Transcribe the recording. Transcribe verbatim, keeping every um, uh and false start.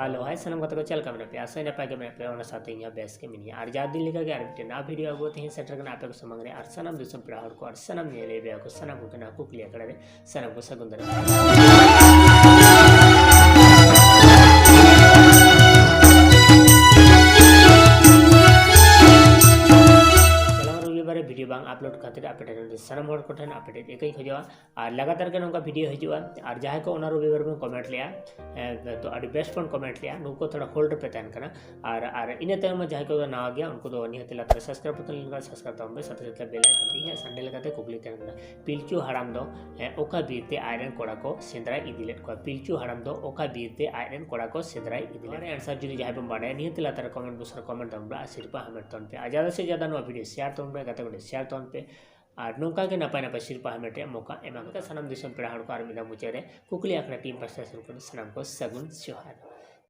Hello, ᱦᱟᱭ ᱥᱟᱱᱟᱢ ᱜᱟᱛᱮ ᱠᱚ, ᱪᱮᱫ ᱞᱮᱠᱟ ᱢᱮᱱᱟᱜ ᱯᱮᱭᱟ? ᱟᱥᱟᱭ ᱱᱟᱯᱟᱭ ᱜᱮ ᱢᱮᱱᱟᱜ ᱯᱮᱭᱟ, ᱚᱱᱟ ᱥᱟᱶᱛᱮ ᱤᱧ ᱦᱚᱸ ᱵᱮᱥ ᱜᱮ ᱢᱤᱱᱟᱹᱧᱟ᱾ ᱟᱨ ᱡᱟᱣ ᱫᱤᱱ ᱞᱮᱠᱟ ᱜᱮ ᱟᱨ ᱢᱤᱫᱴᱮᱱ ᱱᱟᱣᱟ ᱵᱷᱤᱰᱤᱭᱳ ᱟᱹᱜᱩ ᱛᱮᱦᱮᱧ ᱥᱮᱴᱮᱨ ᱠᱟᱱᱟ ᱟᱯᱮ ᱠᱚ ᱥᱟᱢᱟᱝ ᱨᱮ᱾ ᱟᱨ ᱥᱟᱱᱟᱢ ᱫᱤᱥᱚᱢ ᱯᱮᱲᱟ ᱦᱚᱲ ᱠᱚ ᱟᱨ ᱥᱟᱱᱟᱢ ᱧᱮᱧᱮᱞᱤᱭᱟᱹ ᱵᱚᱭᱦᱟ ᱠᱚ ᱥᱟᱱᱟᱢ ᱠᱚᱜᱮ ᱱᱚᱣᱟ ᱠᱩᱠᱞᱤ ᱟᱠᱷᱲᱟ ᱨᱮ ᱥᱟᱱᱟᱢ ᱠᱚ ᱥᱟᱹᱜᱩᱱ ᱫᱟᱨᱟᱢ᱾ ᱪᱟᱞᱟᱣ ᱨᱚᱵᱤᱵᱟᱨ ᱨᱮ ᱵᱷᱤᱰᱤᱭᱳ ᱵᱟᱝ ᱟᱯᱞᱳᱰ ᱠᱷᱟᱹᱛᱤᱨ ᱟᱯᱮ ᱴᱷᱮᱱ ᱥᱟᱱᱟᱢ ᱦᱚᱲ ᱠᱚᱴᱷᱮᱱ ᱟᱯᱮ ᱴᱷᱮᱱ ᱤᱠᱟᱹᱧ ᱠᱷᱚᱡᱚᱜᱼᱟ᱾ ᱟᱨ ᱞᱟᱜᱟᱛᱟᱨ ᱜᱮ ᱱᱚᱝᱠᱟ ᱵᱷᱤᱰᱤᱭᱳ ᱦᱤᱡᱩᱜᱼᱟ᱾ ᱟᱨ ᱡᱟᱦᱟᱸᱭ ᱠᱚ ᱚᱱᱟ ᱨᱚᱵᱤᱵᱟᱨ ᱵᱚᱱ ᱠᱚᱢᱮᱱᱴ ᱞᱮᱜᱼᱟ, ᱮ, ᱛᱚ ᱟᱹᱰᱤ ᱵᱮᱥ ᱵᱚᱱ ᱠᱚᱢᱮᱱᱴ ᱞᱮᱜᱼᱟ, ᱱᱩᱠᱩ ᱠᱚ ᱛᱷᱚᱲᱟ ᱦᱳᱞᱰ ᱨᱮᱯᱮ ᱛᱟᱦᱮᱱ ᱠᱟᱱᱟ᱾ ᱟᱨ, ᱟᱨ ᱤᱱᱟᱹ ᱛᱟᱭᱚᱢ ᱡᱟᱦᱟᱸᱭ ᱠᱚ ᱱᱟᱣᱟ ᱜᱮᱭᱟ, ᱩᱱᱠᱩ ᱫᱚ ᱱᱤᱦᱟᱹᱛ ᱞᱟᱛᱟᱨ ᱨᱮ ᱥᱟᱵᱥᱠᱨᱟᱭᱤᱵ ᱵᱚᱴᱚᱱ ᱞᱮᱱᱠᱷᱟᱱ ᱥᱟᱵᱥᱠᱨᱟᱭᱤᱵ ᱛᱟᱵᱚᱱ ᱯᱮ, ᱥᱟᱛᱷᱮ ᱥᱟᱛᱷᱮ ᱵᱮᱞ ᱟᱭᱠᱚᱱ᱾ ᱛᱮᱦᱮᱧᱟᱜ ᱥᱟᱱᱰᱮ ᱞᱮᱠᱟᱛᱮ ᱠᱩᱠᱞᱤ ᱛᱟᱦᱮᱱ ᱠᱟᱱᱟ, ᱯᱤᱞᱪᱩ ᱦᱟᱲᱟᱢ ᱫᱚ, ᱮ, ᱚᱠᱟ ᱵᱤᱨ ᱛᱮ ᱟᱡ ᱨᱮᱱ ᱠᱚᱲᱟ ᱠᱚ ᱥᱮᱸᱫᱽᱨᱟᱭ ᱤᱫᱤ ᱞᱮᱫ ᱠᱚᱣᱟ? ᱯᱤᱞᱪᱩ ᱦᱟᱲᱟᱢ ᱫᱚ ᱚᱠᱟ ᱵᱤᱨ ᱛᱮ ᱟᱡ ᱨᱮᱱ ᱠᱚᱲᱟ ᱠᱚ ᱥᱮᱸᱫᱽᱨᱟᱭ ᱤᱫᱤ ᱞᱮᱫ ᱠᱚᱣᱟ? ᱟᱱᱥᱟᱨ ᱡᱩᱫᱤ ᱡᱟᱦᱟᱸᱭ ᱵᱚᱱ ᱵᱟᱰᱟᱭᱟ, ᱱᱤᱦᱟᱹᱛ ᱞᱟᱛᱟᱨ ᱨᱮ ᱠᱚᱢᱮᱱᱴ ᱵᱚᱠᱥ ᱨᱮ ᱠᱚᱢᱮᱱᱴ ᱛᱟᱵᱚᱱ ᱯᱮ ᱟᱨ ᱥᱤᱨᱯᱟ ᱦᱟᱢᱮᱴ ᱛᱟᱵᱚᱱ ᱯᱮ᱾ ᱟᱨ ᱡᱟᱫᱟ ᱥᱮ ᱡᱟᱫᱟ ᱱᱚᱣᱟ ᱵᱷᱤᱰᱤᱭᱳ ᱥᱮᱭᱟᱨ ᱛᱟᱵᱚᱱ ᱯᱮ, ᱜᱟᱛᱮ ᱠᱚ ᱴᱷᱮᱱ ᱥᱮᱭᱟᱨ ᱛᱟᱵᱚᱱ ᱯᱮ᱾ ᱟᱨ ᱱᱚᱝᱠᱟ ᱜᱮ ᱱᱟᱯᱟᱭ ᱱᱟᱯᱟᱭ ᱥᱤᱨᱯᱟ ᱦᱟᱢᱮᱴ ᱨᱮᱭᱟᱜ ᱢᱚᱠᱟ ᱮᱢᱟ ᱠᱚ ᱥᱟᱱᱟᱢ ᱫᱤᱥᱚᱢ ᱯᱮᱲᱟ ᱦᱚᱲ ᱠᱚ ᱟᱨ ᱢᱤᱫ ᱫᱷᱟᱣ ᱢᱩᱪᱟᱹᱫ ᱨᱮ ᱠᱩᱠᱞᱤ ᱟᱠᱷᱲᱟ ᱴᱤᱢ ᱯᱟᱥᱴᱟ ᱥᱮᱱ ᱠᱷᱚᱱ ᱥᱟᱱᱟᱢ ᱠᱚ ᱥᱟᱹᱜᱩᱱ ᱡᱚᱦᱟᱨ᱾